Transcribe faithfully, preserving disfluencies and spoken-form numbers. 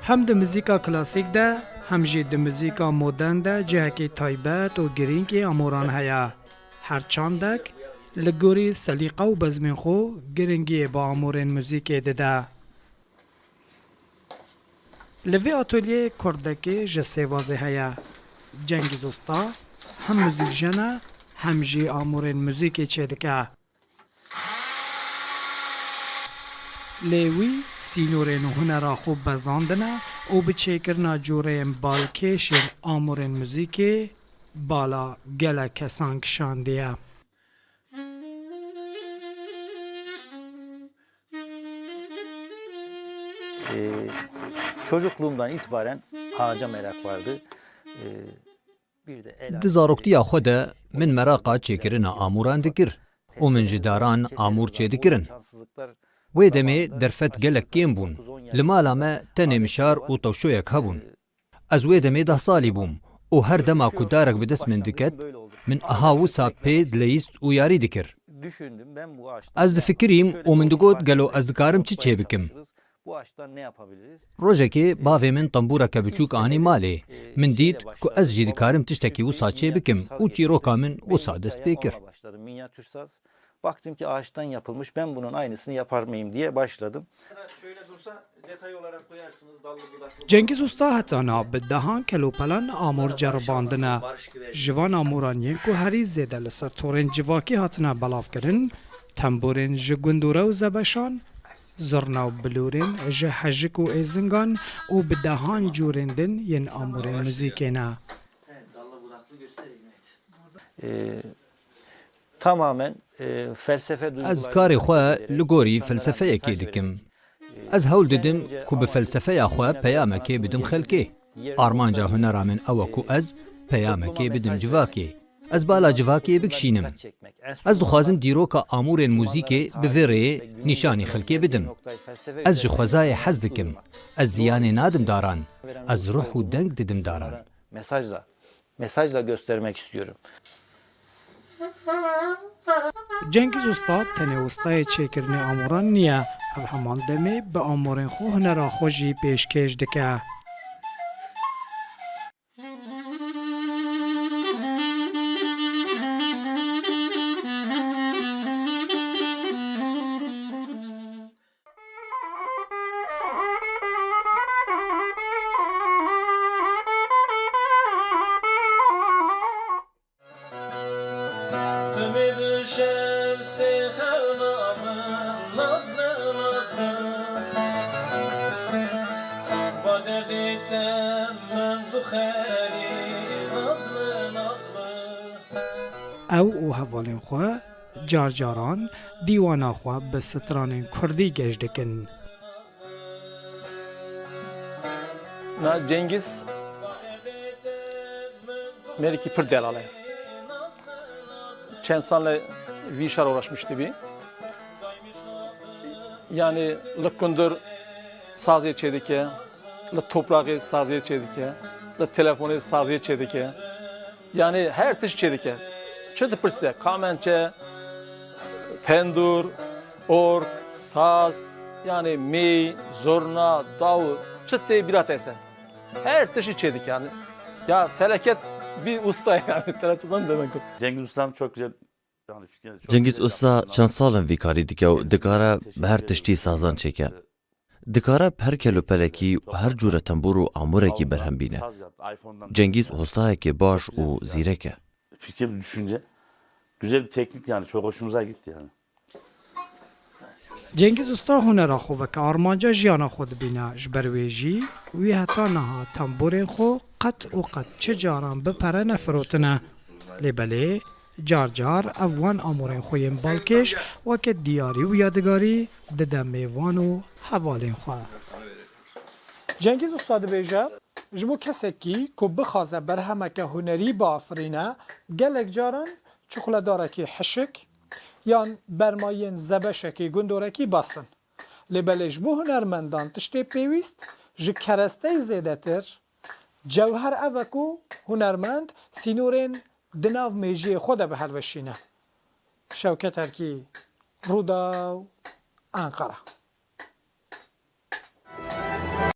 Hem di muzîka klasîk de, hem jî di muzîka modern de cihekî taybet û girîng ê amoran heye. Her çandek, li gorî selîqe û bezmên xwe, giringiyê bi amorên muzîkê dide. Li vê atolyeyê kurdekê ji sêvazê heye. Cengîz Usta hem muzîkjen e, hem jî amorên muzîkê çêdike. Lê wî sînorên hunera xwe bezandine û bi çêkirina cureyên balkêş yên amorên muzîkê bala gelek kesan kişandiye. Ee, Çocukluğumdan itibaren ağaca merak vardı. Ee, bir de el Di zaroktiya xwe de min meraqa çêkirina amûran dikir û min ji daran amûr çêdikirin. Wê demê derfet gelek kêm bûn. Li mala me tenê mişar û tewşoyek hebûn. Ez wê demê deh salî bûm û her dema ku darek bi dest min diket, min aha wisa pê dileyîst û yarî dikir. Ez difikirîm û min digot, gelo ez dikarim çi çê bikim? Rojekê bavê min tembûreke biçûk anî malê. Min dît ku ez jî dikarim tiştekî wisa çê bikim û çîroka min wisa dest pê kir. Baktım ki ağaçtan yapılmış, ben bunun aynısını yapar mıyım diye başladım. Cengîz Usta heta niha bi dehan kelopelan amor ceribandine. Ji van amoran yên ku herî zêde li ser torên civakî hatine belavkirin, temborên ji gundore û zebeşan, zurna û bilûrên ji hejik û êzingan û bi dehan corên din yên amorên muzîkê ne. Ee, tamamen e, felsefe duyguları... Ez karê xwe li gorî felsefeyekê dikim. Ez hewl didim ku bi felsefeya xwe peyamekê bidim xelkê. Armanca hunera min ew e ku ez peyamekê bidim civakê. Ez bala civakê bikişînim. Ez dixwazim dîroka amûrên muzîkê bi vê rêyê nîşanî xelkê bidim. Ez ji xwezayê hez dikim. Ez ziyanê nadim daran. Ez ruh û deng didim daran. Mesajla, mesajla göstermek istiyorum. Cengîz Usta tenê ustayê çêkirinê amoran niye, ev heman demê bi amorên xwe hunera xwe jî pêşkêş dike. Ew û hevalên xwe car caran dîwana xwe bi stranên kurdî geş dikin. Na Cengiz mêrikî pir delal e. Çend sal li vî şer uğraşmış dibî. Yani li kundur sazê çêdike, li topraxê sazê çêdike, li telefonê sazê çêdike. Yani her tişt çêdike. Çi dipirse, kamençe, tendur, org, saz, yani mey, zurna, davul, çi tê bîra te se. Her tiştî çêdike yani. Ya feleket bir usta yani. Telaçadan demek o. Cengiz Usta'nın çok güzel yani fikirleri çok Cengîz güzel Usta yaptı. çend sal in vî karî dike û dikare bi her tiştî sazan çêke. Dikare bi her kelopelekî û her cure tembûr û amûrekî berhem bîne. Cengîz hostayekê baş û zîrek e. Fikir, düşünce güzel bir teknik yani, çok hoşumuza gitti yani. Cengîz Usta hunera xwe weke armanca jiyana xwe dibîne. Ji ber wê jî wî heta niha temborên xwe qet û qet çi caran bi pere nefirotine. Lê belê car car ev wan amorên xwe yên balkêş weke diyarî û yadigarî dide mêvan û hevalên xwe. Cengîz Usta dibêje, ji bo kesekî ku bixwaze berhemeke hunerî biafirîne, gelek caran çixuledarekî hişik yan bermayên zebeşekî gundorekî bes in. Lê belê ji bo hunermendan tiştê pêwîst ji keresteyî zêdetir cewher ev e ku hunermend sînorên di nav mêjiyê xwe de bihelweşîne. Şewket Erkî, Rûdaw, Enqere.